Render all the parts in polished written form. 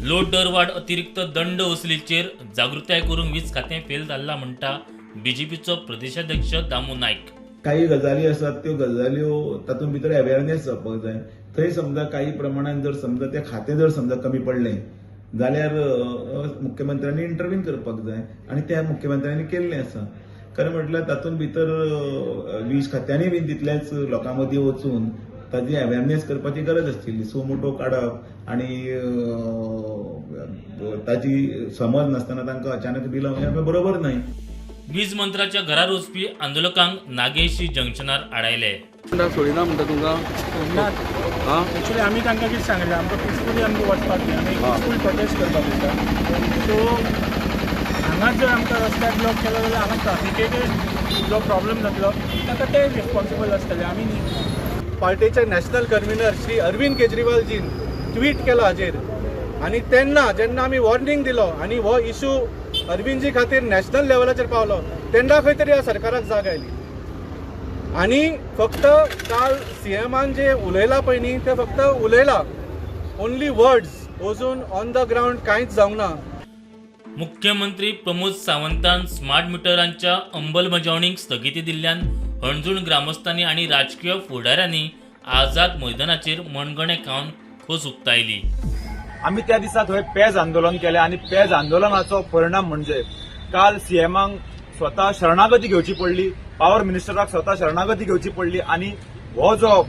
Load दरवाड अतिरिक्त दंड वसुलीचेर जागृताय करूंक वीज खातें फेल जाल्लां म्हणटा बीजेपीचो प्रदेशाध्यक्ष दामू नायक. काही गजाली आसात त्यो गजाल्यो तातूंत भितर अवेरनेस जावपाक जाय. थंय समजा काही प्रमाणान जर समजा तें खातें जर समजा कमी पडलें जाल्यार मुख्यमंत्र्यांनी इंटरवीन करपाक जाय आनी तें मुख्यमंत्र्यांनी केल्लें आसा. खरें म्हटल्यार तातूंत भितर वीज खात्यांनी बीन तितलेंच लोकां मदीं वचून ताजी अवेरनेस करपाची गरज आशिल्ली. सो मोटो काडप आनी ताजी समज नासतना तांकां अचानक बिलां हें बरोबर न्हय. वीज मंत्र्याच्या घरार वचपी आंदोलकांक नागेशी जंक्शनार आडायले. सोडिना म्हणटा तुमकां? ना. एक्चुअली आमी तांकां कितें सांगलें, आमकां पिसफुली आमकां वचपाक जाय, आमी पिसफूल प्रोटेस्ट करपाक वयता. सो हांगाच जर आमकां रस्त्यार ब्लॉक केलो जाल्यार हांगा ट्राफिकेक जो प्रॉब्लम जातलो ताका ते रिस्पॉन्सिबल आसतले, आमी न्ही. पार्टीचे नॅशनल कन्व्हिनर श्री अरविंद केजरीवालजीन ट्वीट केलो हाजेर आनी तेन्ना जेन्ना आमी वॉर्निंग दिलो आनी हो इशू अरविंदजी खातीर नॅशनल लेवलाचेर पावलो तेन्ना खंय तरी ह्या सरकाराक जाग आयली. आनी फक्त काल सीएमान जे उलयलां पळय न्ही तें फक्त उलयलां, ओन्ली वर्ड्स, अजून ऑन the ground कांयच जावंक ना. मुख्यमंत्री प्रमोद सावंतान स्मार्ट मिटरांच्या अंमलबजावणीक स्थगिती दिल्ल्यान हणजूण ग्रामस्थांनी आनी राजकीय फुडाऱ्यांनी आझाद मैदानाचेर मणगणें खावन खोस उक्तायली. आमी त्या दिसा थंय पेज आंदोलन केलें आनी पेज आंदोलनाचो परिणाम म्हणजे काल सीएमाक स्वता शरणागती घेवची पडली, पावर मिनिस्टराक स्वता शरणागती घेवची पडली आनी हो जो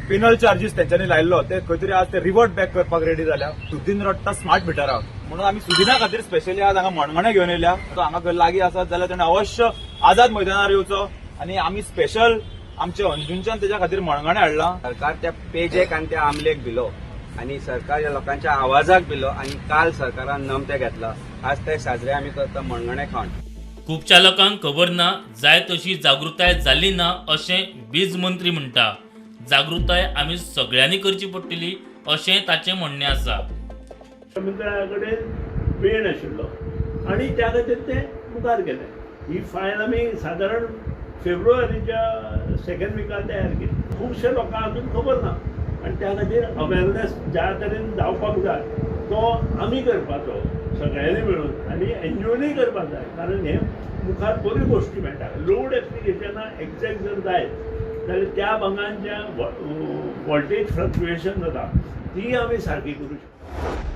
पिनल चार्जीस तेंच्यांनी लायल्लो ते खंय तरी आज ते रिवर्ट बॅक करपाक रेडी जाल्या. सुदीन रडटा स्मार्ट मिटराक म्हणून आमी सुदिना खातीर स्पेशली आज हांगा मणगणें घेवन येयल्या. तो हांगा खंय लागीं आसात जाल्यार तेणे अवश्य आझाद मैदानार येवचो आनी आमी स्पेशल आमच्या अंजुनच्यान तेच्या खातीर मणगणें हाडलां. सरकार त्या पेजेक आनी त्या आमलेक भिलो आनी सरकार ह्या लोकांच्या आवाजाक भिलो आनी काल सरकारान नमतें घेतलां. आज ते साजरे आमी करता मणगणें खावन. खुबच्या लोकांक खबर ना, जाय तशी जागृताय जाली ना अशें वीज मंत्री म्हणटा. जागृताय आमी सगळ्यांनी करची पडटली अशें ताचें म्हणणें आसा. मुख्यमंत्र्या कडेन वेळ नाशिल्लो आनी त्या खातीर ते मुखार गेले. ही फायल आमी सादारण फेब्रुवारीच्या सेकंड विकान तयार केली. खुबशे लोकांक अजून खबर ना आनी त्या खातीर अवेरनेस ज्या तरेन जावपाक जाय तो आमी करपाचो सगळ्यांनी मेळून आनी एनजीओनी करपाक जाय, कारण हे मुखार बऱ्यो गोश्टी मेळटा. लोड एप्लिकेशनां एग्जॅक्ट जर जायत जाल्यार त्या भागान जें वॉल्टेज फ्लक्चुएशन जाता ती आमी सारकी करूं शकता.